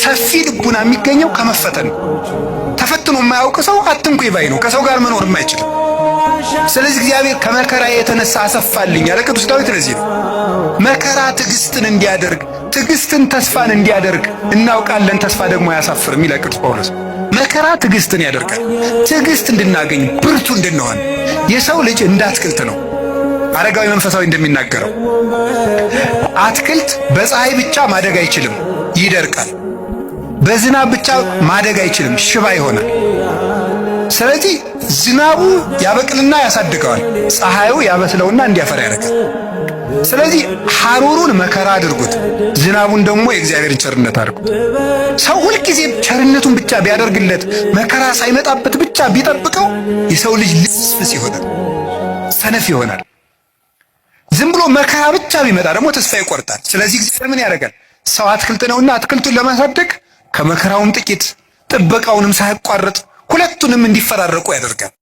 ሰፊ ልቡና የሚገኘው ከመፈተን ነው። ተፈትኖ የማያውቅ ሰው አትንኩ ባይ ነው። ከሰው ጋር መኖር የማይችልም። ስለዚህ እግዚአብሔር ከመከራ የተነሳ አሰፋልኝ ያለ ቅዱስ ዳዊት ለዚህ ነው። መከራ ትዕግስትን እንዲያደርግ፣ ትዕግስትን ተስፋን እንዲያደርግ እናውቃለን። ተስፋ ደግሞ አያሳፍርም ይላል ቅዱስ ጳውሎስ። መከራ ትዕግስትን ያደርጋል። ትዕግስት እንድናገኝ ብርቱ እንድንሆን። የሰው ልጅ እንደ አትክልት ነው። አረጋዊ መንፈሳዊ እንደሚናገረው አትክልት በፀሐይ ብቻ ማደግ አይችልም፣ ይደርቃል። በዝናብ ብቻ ማደግ አይችልም፣ ሽባ ይሆናል። ስለዚህ ዝናቡ ያበቅልና ያሳድገዋል፣ ፀሐዩ ያበስለውና እንዲያፈራ ያደርጋል። ስለዚህ ሐሩሩን መከራ አድርጉት፣ ዝናቡን ደግሞ የእግዚአብሔርን ቸርነት አድርጉት። ሰው ሁልጊዜ ቸርነቱን ብቻ ቢያደርግለት፣ መከራ ሳይመጣበት ብቻ ቢጠብቀው የሰው ልጅ ልፍስፍስ ይሆናል፣ ሰነፍ ይሆናል። ዝም ብሎ መከራ ብቻ ቢመጣ ደግሞ ተስፋ ይቆርጣል። ስለዚህ እግዚአብሔር ምን ያደርጋል? ሰው አትክልት ነውና አትክልቱን ለማሳደግ ከመከራውም ጥቂት ጥበቃውንም ሳያቋርጥ ሁለቱንም እንዲፈራረቁ ያደርጋል።